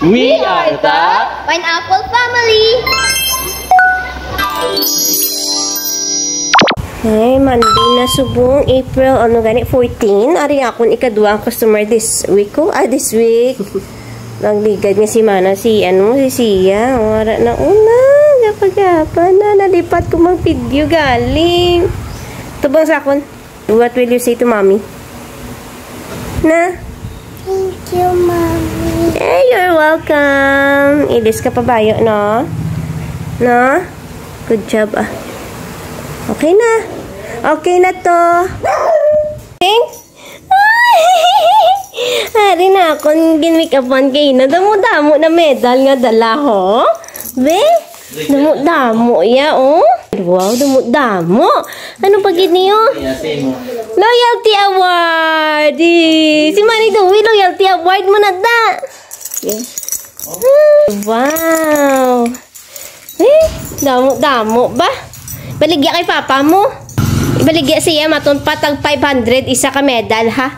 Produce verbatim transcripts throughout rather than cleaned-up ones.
We are the Pineapple Family. Ay, Monday na subong, April, ano gani, fourteen. Ari akon ikaduha ang customer this week ko. Ah, this week. Nagligad nga si Mana, si, ano, si Sia. Wala na una. Gapa-gapa na. Nalipat ko mag-video galing. Tubang sa akon. What will you say to Mommy? Na? Thank you, Mommy. Eh, you're welcome. Ilis ka pa bayo, no? No? Good job, ah. Okay na. Okay na to. Thanks. Ari na akon gin-make-upan kay na damo-damo na medal nga dala, ho? Be? Damo-damo ya, oh. Wow, damo-damo. Ano pa gid niyo? Loyalty Award. Eh, si Manny Dewey, Loyalty Award mo na da. Wow. Eh, damo-damo ba? Baligya kay papa mo. Ibaligya siya, maton pa tag five hundred, isa ka medal, ha?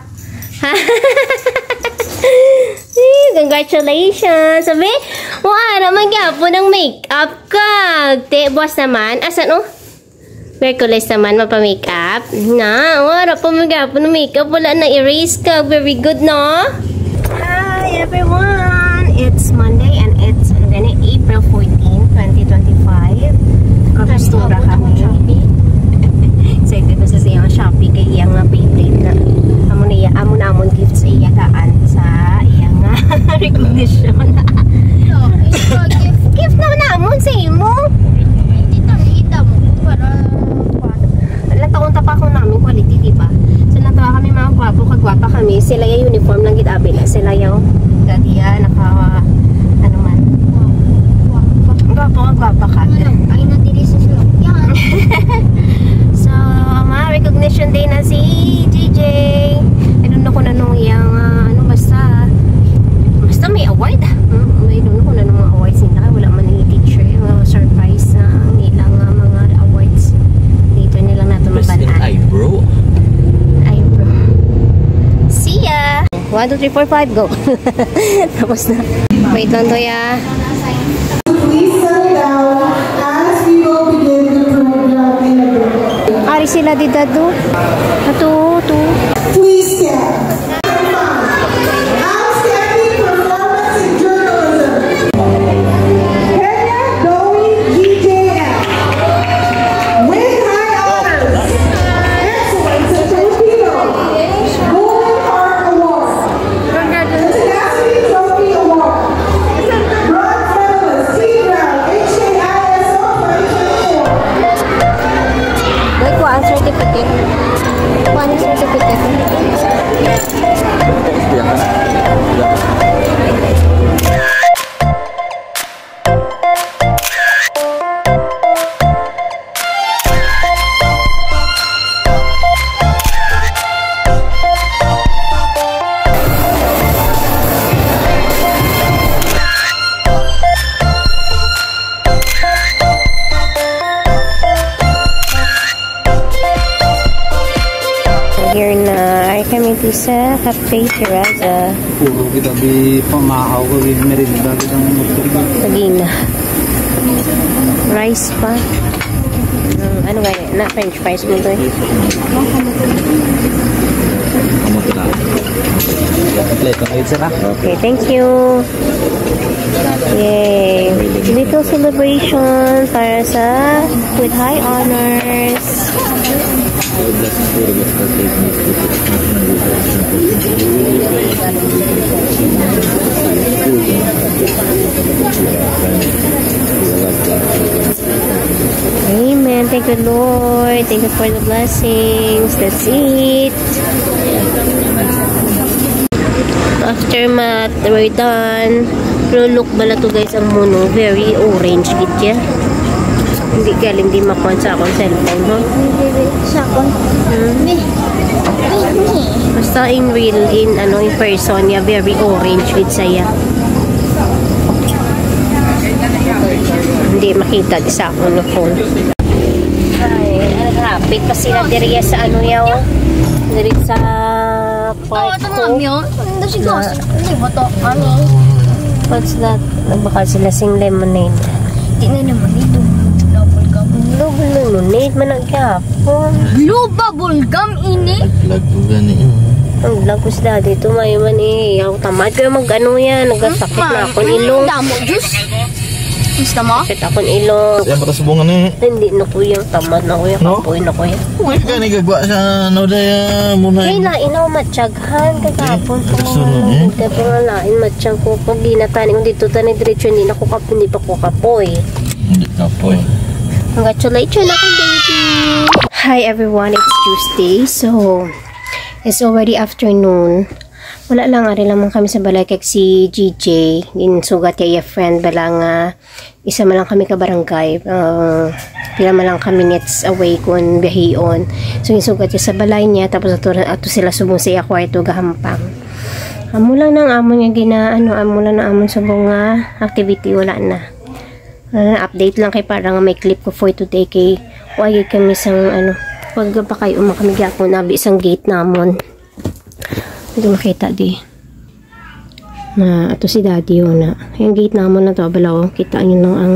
Ha? Eh, congratulations. Sabi, o, ara man gyapon ang makeup ka. Te, buwas naman. Asan, oh? Merkules naman, mapa-makeup. Na, wala pa man gyapon ang makeup. Wala na, erase ka. Very good, no? Hi, everyone. It's Monday and it's, ano gani, April fourteen, twenty twenty-five. Kakustura kami. Excited na sa siyang Shopee kay iyang nga Beyblade na. Amo na iya, amo na amon gift sa iya daan sa iyang nga recognition. Gift na namon sa imo. Hindi tang kita mo para kuwan. Nataon ta pa kung namin quality, di ba? So, natawa kami, mga gwapo, kagwapa kami. Sila yung uniform lang gid, abi na. Sila yung gadiya, naka, ano man. Gwapo, kagwapa ka. Ano? Ay, nadiri sa sulok. Yan. So, ma, recognition day na si J J. I don't know kung anong iyang, ah, ano, basta, basta may award. Hmm, I don't know kung anong mga awards nila. Kaya wala man ni teacher, mga surprise na ang ilang, ah, mga awards. Later na lang nato President mabalaan. Eyebrow. Eyebrow. See ya! One, two, three, four, five, go! Tapos na. Wait lang, Toya. Please settle down as we will begin the program in a bit. Ari sila di dadu. Ato, to. Please stand. Outstanding performance in journalism. Kenya Doe G J F. With high honors. Excellence in Filipino. Golden Heart Award. The Tenacity Trophy Award. Bronze medalist, Team Brown, H K I S O twenty twenty-four. Boy, kuha ang certificate. Kuha ang certificate. Here na, ay kami di sa Cafe Terraza. Puro kita bi pamahaw ko, bi merienda kita ng motor. Lagi na. Rice pa. Mm, ano gani? Na French fries mo to eh. Kompleto na yun, sir, ha? Okay, thank you. Yay! Little celebration para sa with high honors. Amen. Thank you, Lord. Thank you for the blessings. That's it. After math, we're done. Pero look bala to, guys, ang muno. Very orange gid siya. Hindi galing di makuha sa akong cellphone, no? Hindi, sa akong. Hmm? Ni. Ni, ni. Basta in real, in, ano, in person niya, very orange with saya. Hindi makita di sa akong phone. Ay, ano, hapit pa sila diri sa ano yaw. Diri sa park. Oo, ito ko. Nga, yun. Ano siya? Na. Hindi ba to? Ano? What's that? Nagbakal sila sing lemonade. Di na naman ito. Blue bubble gum. Blue lemonade man ang gihapon. Blue bubble gum ini? Naglag ko gani, eh. Ang lag ko si daddy. Tumayo man, eh. Ako tamad kayo mag-ano yan. Nagasakit na akong ilong. Damo, juice. Gusto mo? Sakit akong ilong. Yan, patas bunga na, eh. Hindi na, kuya. Tamad na, kuya. No? Kapoy na, kuya. Uy, gani gagwa sa ano, daya mo na. Kay lain ako matsyaghan. Kay kahapon pa gusto nga mo, eh. Kay pa nga lain matsyag ko. Pag ginatani ko dito, tani diretso, hindi na ko kap-, hindi pa ko kapoy. Hindi kapoy. Congratulations ako, baby. Hi everyone, it's Tuesday. So, it's already afternoon. Wala lang, ari lang man kami sa balay kag si G J. Din sugat kay iya friend bala nga isa man lang kami ka barangay. Ah, pila man lang ka minutes away kun biyahion. So, ginsugat siya sa balay niya, tapos ato, ato sila subong sa iya kwarto gahampang. Amo lang nang amon nga gina-, ano, amo lang nang amon subong nga activity, wala na. Wala na, update lang kay para nga may clip ko for today kay wa gyud kami sang, ano, pagpakay-o man kami gyapon abi sang gate namon. Hindi makita di. Na ato si daddy, oh, na. Yung gate namon na to, balaw, kita nyo lang ang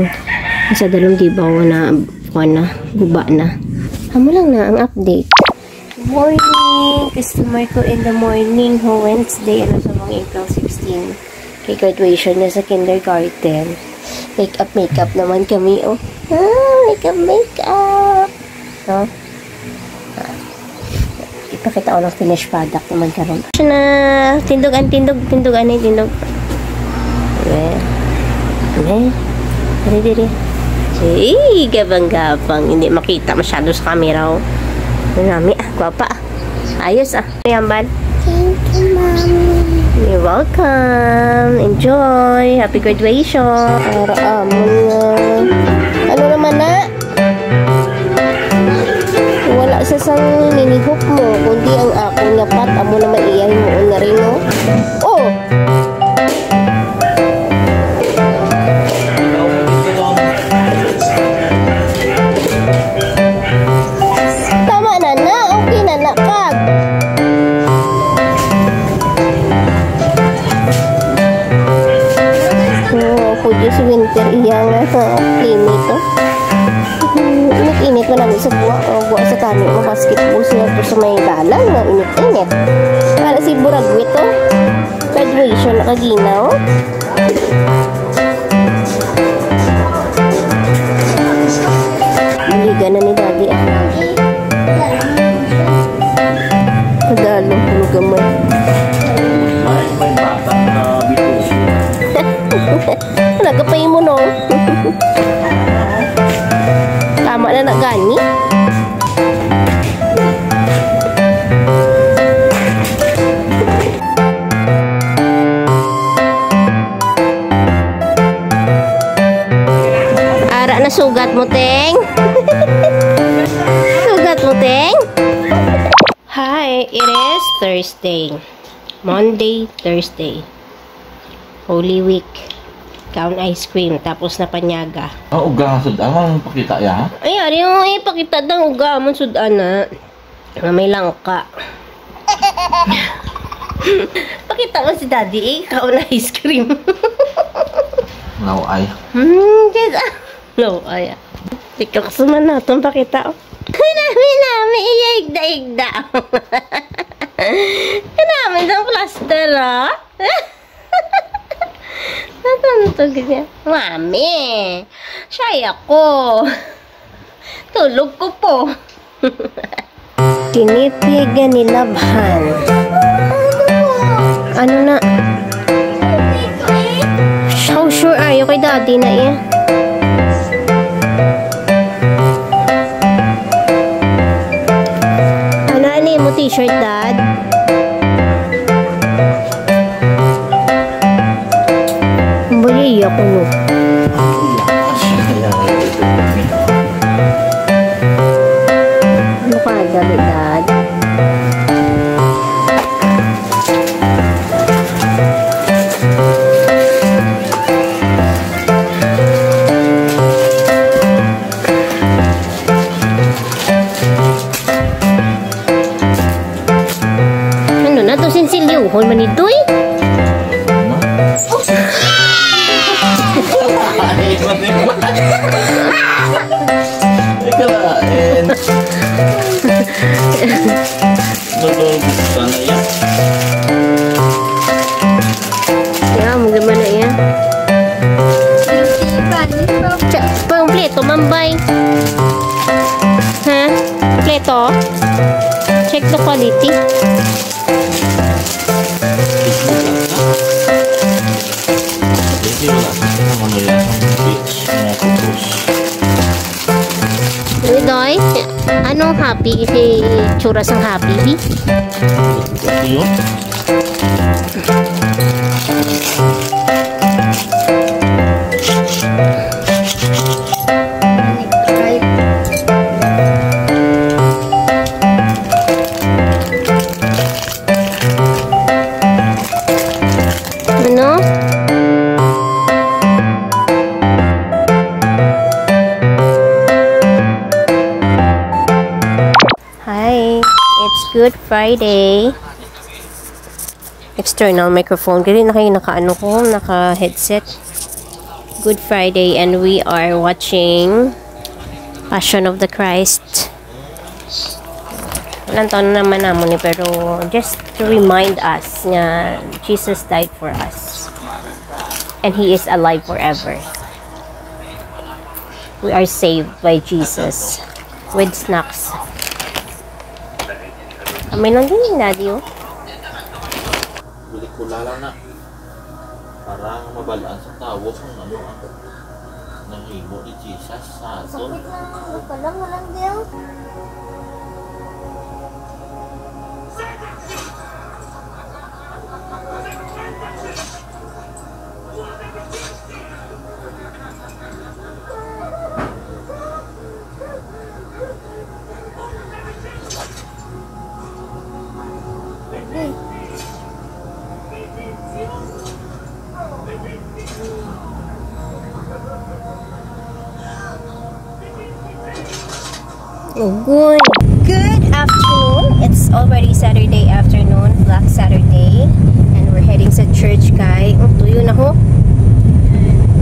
sa dalom, di ba, oh, na kuwan na, guba na. Amo lang na ang update. Morning! Customer ko in the morning, ho, Wednesday, ano sa mga April sixteen. Kay graduation niya sa kindergarten. Make up, make up naman kami, oh. Ah, make up, make up. No? Ah, ipakita ko lang finished product naman karon. Siya na, tindog, an, tindog, tindog, ani, tindog. Eh, eh, diri, diri. Eh, gabang-gabang, hindi makita masyado sa camera, oh. Ang nami, ah, gwapa, ah. Ayos, ah. Ayan, Ban. Thank you, Mommy. You're welcome. Enjoy. Happy graduation. Para amon nga. Ano naman na? Wala sa sang ninihok mo, kundi ang akon nga pat, amo naman iya himuon nga rin, no? Oh! Tama na na, okay na na, kag. Oh, ako, Diyos, winter, iya nga, ha, playmate, oh. Init-init man ako sa buwa, oh, buwa sa kami, oh, basketball sila to sa may dalan, nga init-init. Para si Buragwit, oh. Graduation na kagina, oh. Naliga na ni Daddy, ah. Tagalog, ano gamay. May, may bata na bitusi. Nagapay mo, no? Tama na na gani. Ara na sugat mo, Teng. Sugat mo, Teng. Hi, it is Thursday. Monday, Thursday. Holy Week. Kaon ice cream, tapos na panyaga. Ah, uga, sud-an, ang pakita ya, ha? Ay, ari yung ipakita ng uga, amon sud-an na. Nga may langka. Pakita mo si Daddy, eh, kaon ice cream. Law-ay. Hmm, yes, ah. Law-ay, ah. Tikak sa man natin, pakita, oh. Nami, nami, iya, igda, igda. Kanami ng plaster, ah. Natantog niya. Mami, shy ako. Tulog ko po. Tinitigan ni Labhan. Ano na? How sure are you kay daddy na iya? Ano, ano mo t-shirt, dad? Bali, iya ko, no? Ano ka, dali, dad? Ano na to, sinsilyuhon man ito, eh. Tumambay. Ha? Kompleto? Check the quality. Hindi, wala. Ano, ano yan? Ang beach, mga photos. Uy, Doy, anong happy? Si tsura sang happy, bi? Ito yun. Ano? Hi, it's Good Friday. External microphone. Kasi naka-, naka-ano ko, naka-headset. Good Friday, and we are watching Passion of the Christ. Walang taon naman namon ni, pero just to remind us nga Jesus died for us. And He is alive forever. We are saved by Jesus. With snacks. Kami lang din, Daddy, oh. Bili ko lang na. Para mabal-an sa tawo kung ano ang nahimo ni Jesus sa aton. Sakit lang, ano pa lang, walang deal. Ugoy. Good afternoon. It's already Saturday afternoon, Black Saturday. And we're heading sa church kay, oh, tuyo na ho.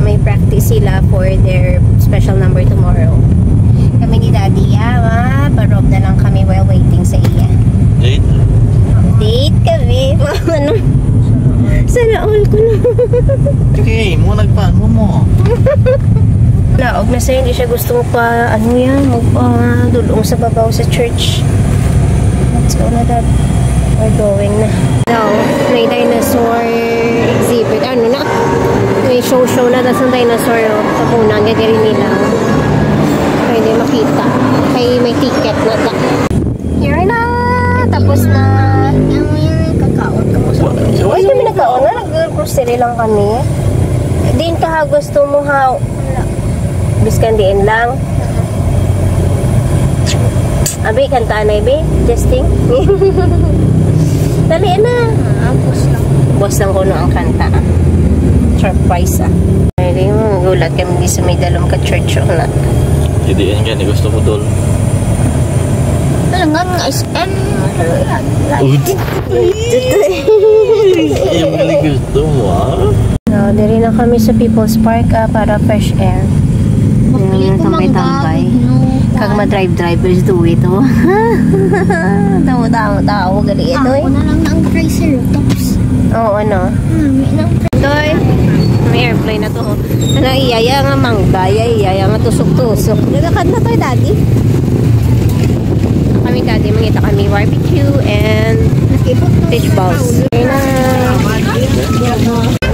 May practice sila for their special number tomorrow. Kami ni Daddy, ah, maparob na lang kami while waiting sa iya. Date? Date kami. Ano? Sana all ko na. Okay, mo nagpaano mo? Laog na siya, hindi siya gusto magpa, ano yan, magpa dulong sa babaw sa church. Let's go na, Dad. We're going na. Daw, may dinosaur exhibit. Ano na? May show-show na, tas ang dinosaur, oh, sa una, ang gagawin nila. Pwede makita. Kay may ticket na, da. Here na! Tapos na. Ang may kakaon ka mo sa Wa-, Ay, kami nagkaon na. Nag-grocery lang kami. Din ka ha, gusto mo ha? Wala. Biskan diin lang. Abi, kanta na, Ibi. Testing. Dali na. Ah, boss lang. Boss lang kuno ang kanta. Surprise, ah. Ay, di mo, gulat kami di sa may dalom ka church, oh, na. Hindi yan gani gusto mo, Dol. Alam nga, nga, S M, ano yan? Oh, di-, Ayaw mo na gusto mo, ah? So, diri na kami sa People's Park, ah, para fresh air. Bakli Ayan, ko tambay-tambay. Kag madrive-drive, let's do it, oh. Tao, tao, tao, gali ito, eh. Ako na lang na ang Triceratops. Oo, ano? Hmm, may lang Toy, may airplane na to, oh. Ano, iyaya nga mangga, iyaya nga tusok-tusok. Nagakanta to, eh, Daddy. Kami, Daddy, mangita kami barbecue and fish balls. Ayun na.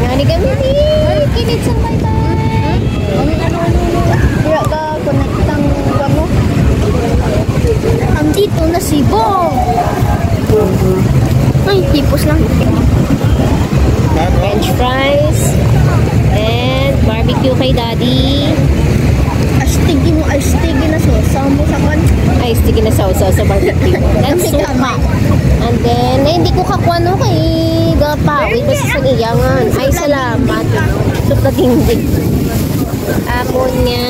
Ngani kami, eh. Kinit sa may tayo. Dira ka, connect ang ano. Andito na si Bo. Ay, tipos lang. French fries and barbecue kay Daddy. Astig mo, astig na so. Sa mo sa kwan. Ay, sige na sa usaw sa barbecue. Ang suka. And then, ay, hindi ko kakuha, no, kay gapawid. Basta sa iyangan. Ay, salamat. Suka dingding. Amon nga.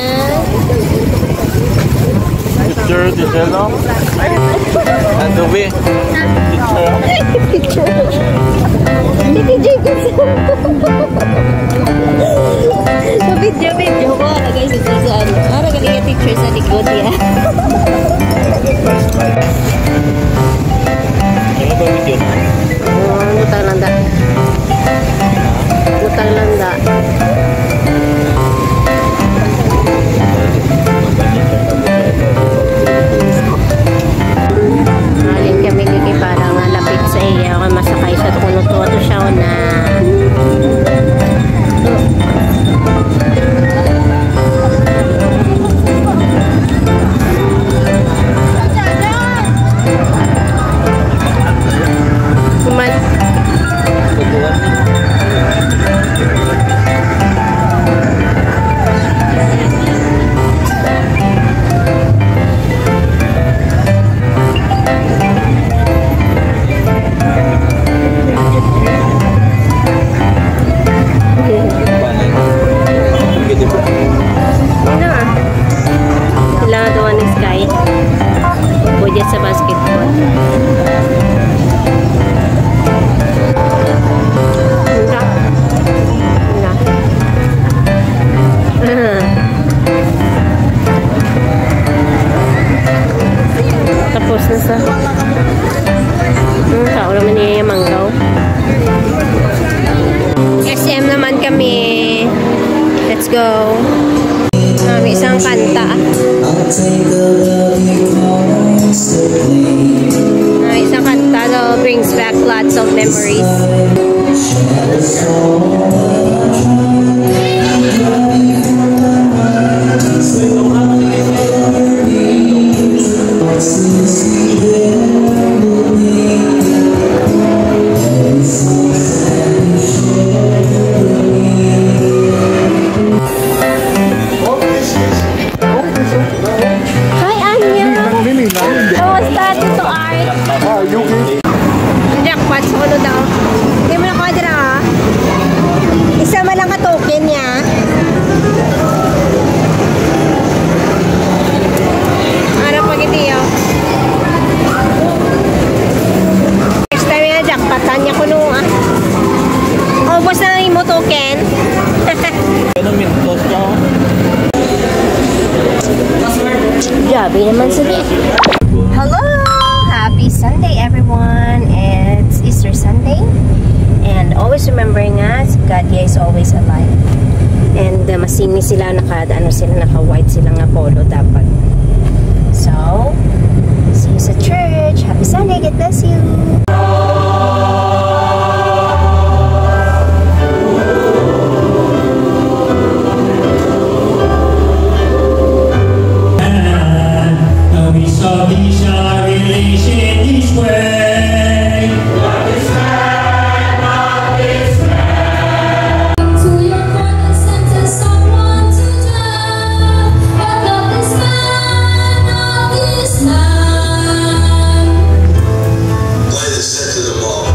Picture, picture, no? Ano, be? Picture. Picture. Hindi, Jacob. Sa video, video ko. Lagay sa, sa, sa, ano. Para galing yung picture sa likod, ya. Ano ba video na? Oh, ano tayo lang da? Ano tayo lang da? Sabi naman sa di. Hello! Happy Sunday, everyone! It's Easter Sunday. And always remember nga, si God is always alive. And uh, masini sila, naka, ano sila, naka-white sila nga polo dapat. So, see you sa church. Happy Sunday. God bless you. And we saw these our relation this way. To your corner center, someone to love, but not this man, not this man. Why they said to the mob,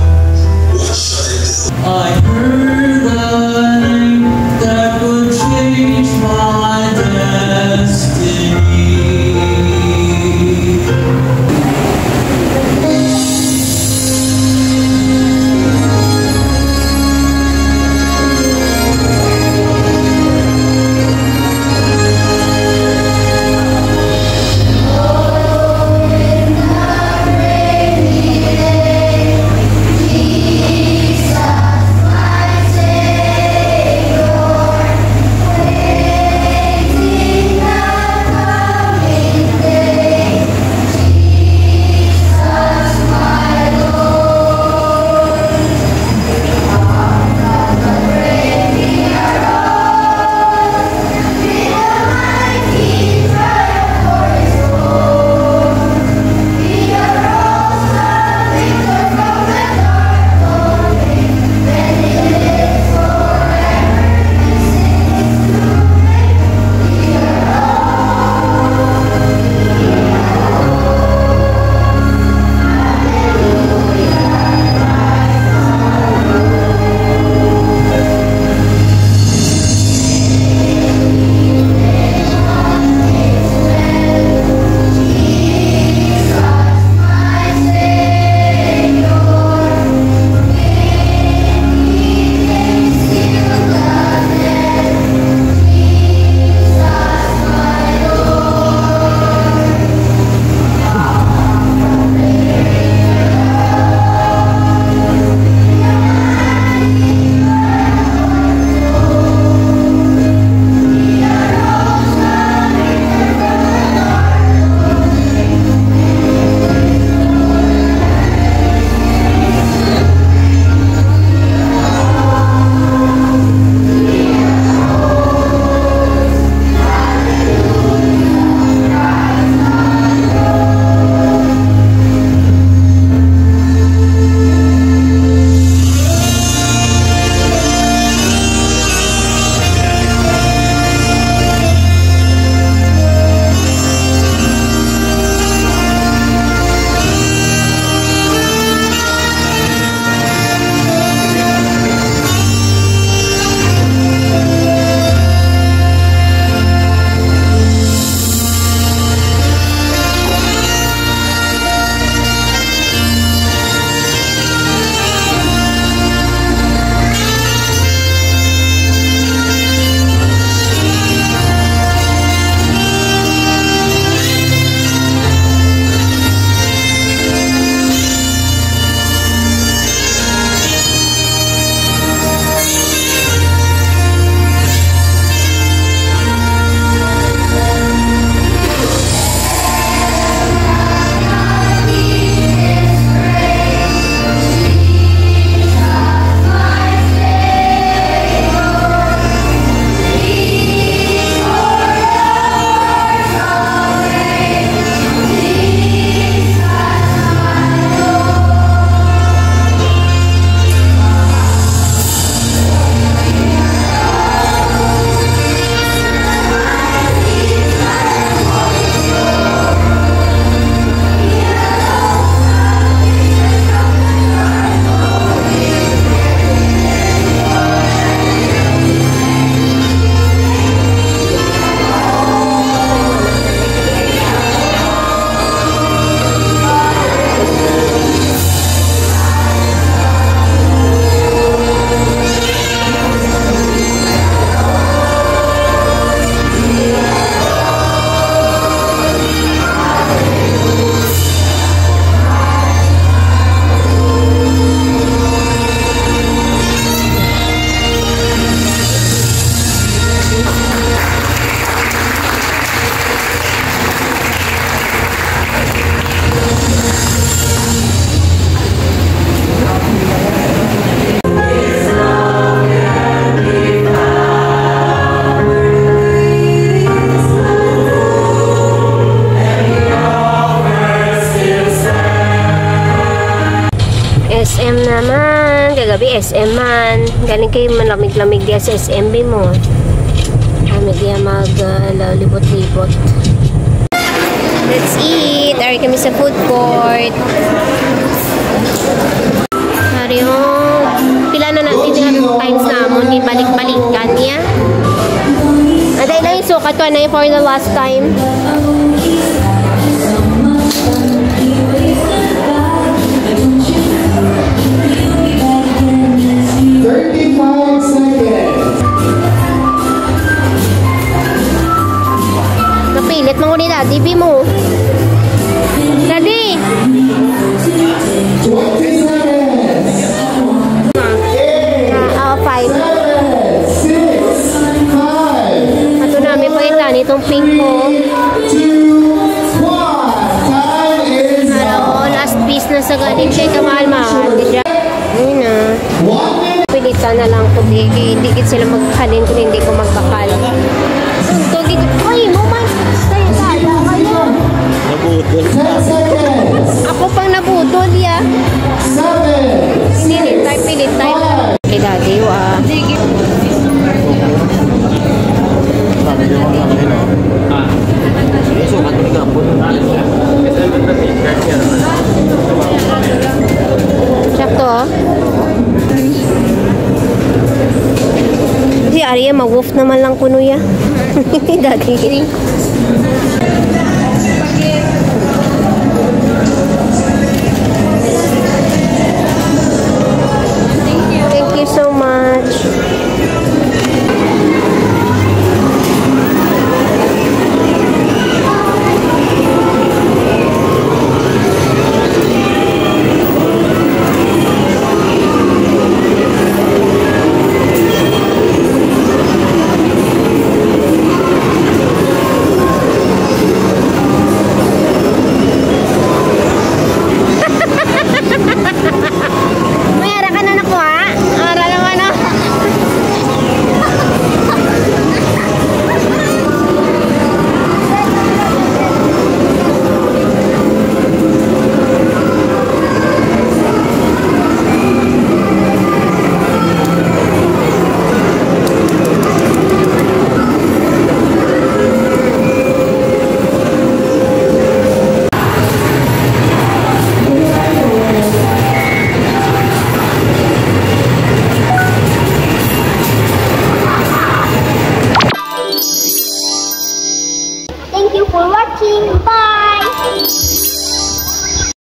S M man. Galing kayo malamig-lamig diya sa S M B mo. Kami diya mag, ah, libot-libot. Let's eat. Ari kami sa food court. Ari, oh. Pila na natin yung times namon, gibalik-balikan niya. Aday lang yung sukat ko, na for the last time. Thirty-five seconds. Napilit mo ni Daddy, B mo. Daddy! Twenty seconds. Ah, ah, five. Seven, six, five. Ato na, may pakita nitong pink ko. Two, one. Time is up. Araw, last piece na sa galing kay kamahal-mahal. Ayun na. One minute. Pilitan na lang ko, di, di, di gid sila maghalin kung hindi ko magbakal. Sunto gid. Ay, mo man. Kaya kaya, kaya. Nabudol. Ten seconds. Ako pang nabudol, ya. Seven. Pilitan, pilitan. Five. Kay Daddy, wa. Sakto, ah. Si Arya, ma-woof naman lang kuno ya. Daddy. Thank you so much. May ara ka na nakuha? Ara naman, oh. Thank you for watching. Bye!